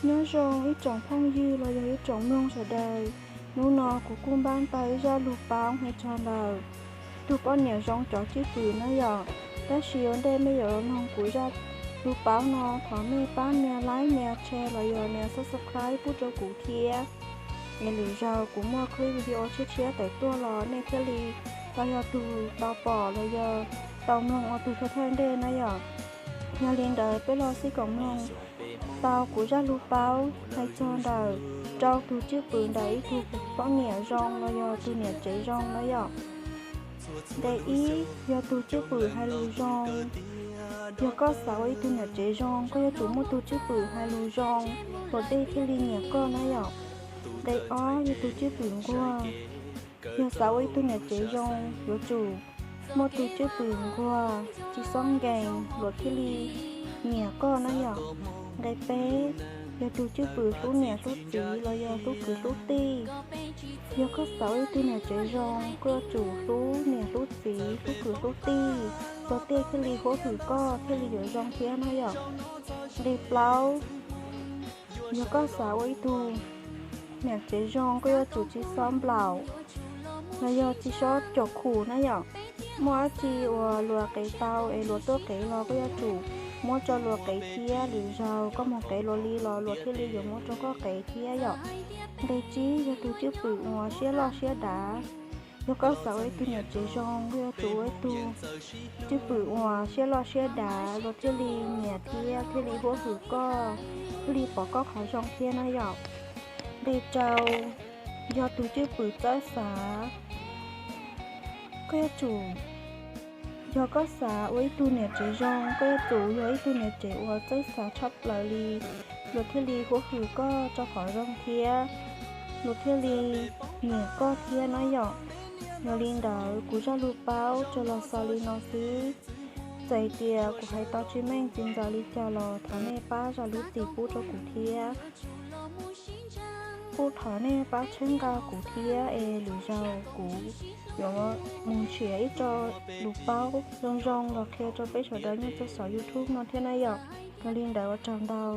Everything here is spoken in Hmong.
Nyob zoo ib tsoom phooj ywg los yog ib tsoom mloog sawv daws. Hnub no kuv kuj npaj tau ib zaj lug paub hais txog ntawm tug poj niam zoo cov cwj pwm na yom. Tab sis ua ntej mej yuav los mloog kuv zaj lug paub no, thov mej pab nias like, nias share los yog nias subscribe pub rau kuv thiab. Es lwm zaug kuv muaj clip video tshiab tshiab tawm tuaj los nej thiaj li tau yog tug tau pom los yog tau mloog ua tug thawj thawj ntej na yom. Yog li ntawd peb los xij koom mloog tau kuv zaj lug paub hais txog ntawm rau tug cwj pwm ntawm ib tug poj niam zoo los yog tug niam tsev zoo na yom. Nqe ib, yog tug cwj pwm hais lus zoo. Yog koj xav ua ib tug niam tsev zoo, koj yuav tsum muaj tug cwj pwm hais lus zoo, luag tej thiaj li nyiam koj na yom. Nqe ob, yog tug cwj pwm nquag. Yog xav ua ib tug niam tsev zoo, yuav tsum muaj tug cwj pwm nquag, tsis xob nkees, luag thiaj li nyiam koj na yom. Nqe peb, yog tug cwj pwm hlub niam hlub txiv los yog hlub kwv hlub tij. Yog koj xav ua ib tug niam tsev zoo, koj yuav tsum hlub niam hlub txiv, hlub kwv hlub tij, luag tej thiaj li huab hwm koj, thiaj li yuav zoo thiab na yom. Nqe plaub, yog koj xav ua ib tug niam tsev zoo, koj yuav tsum tsis xob nplaum los yog tsis xob caum khum na yom. Muaj dab tsi uas luag qev tau es luag tuaj qev los koj yuav tsum muab rau luag qev thiab, lwm zaug koj mus qev luag li los luag thiaj li yuav muab rau koj qev thiab yom. Nqe tsib, yog tug cwj pwm uas siab loj siab dav. Yog koj xav ua ib tug niam tsev zoo, koj yuav tsum ua ib tug cwj pwm uas siab loj siab dav, luag thiaj li nyiam thiab thiaj li huab hwm koj, thiaj li pom koj qhov zoo thiab na yom. Nqe rau, yog tug cwj pwm txawj xav. Koj yuav tsum, yog koj xav ua ib tug niam tsev zoo, koj yuav tsum yog ib tug niam tsev uas txawj xav tshaj plaws li, luag thiaj li huab hwm koj rau qhov zoo thiab, luag thiaj li nyiam koj thiab na yom. Yog li ntawd kuv zaj lug paub tsuas los xaus li no xwb. Txawm tias kuv hais tau tsis meej tsis ntxaws li cas los thov nej pab zam lub txim pub rau kuv thiab. Kuj thov nej pab txhawb nqa kuv thiab es lwm zaus kuv yuav mus nrhiav ib co lus paub zoo zoo los qhia rau peb sawv daws nyob rau saum YouTube no thiab na yom. Yog li ntawd ua tsaug ntau.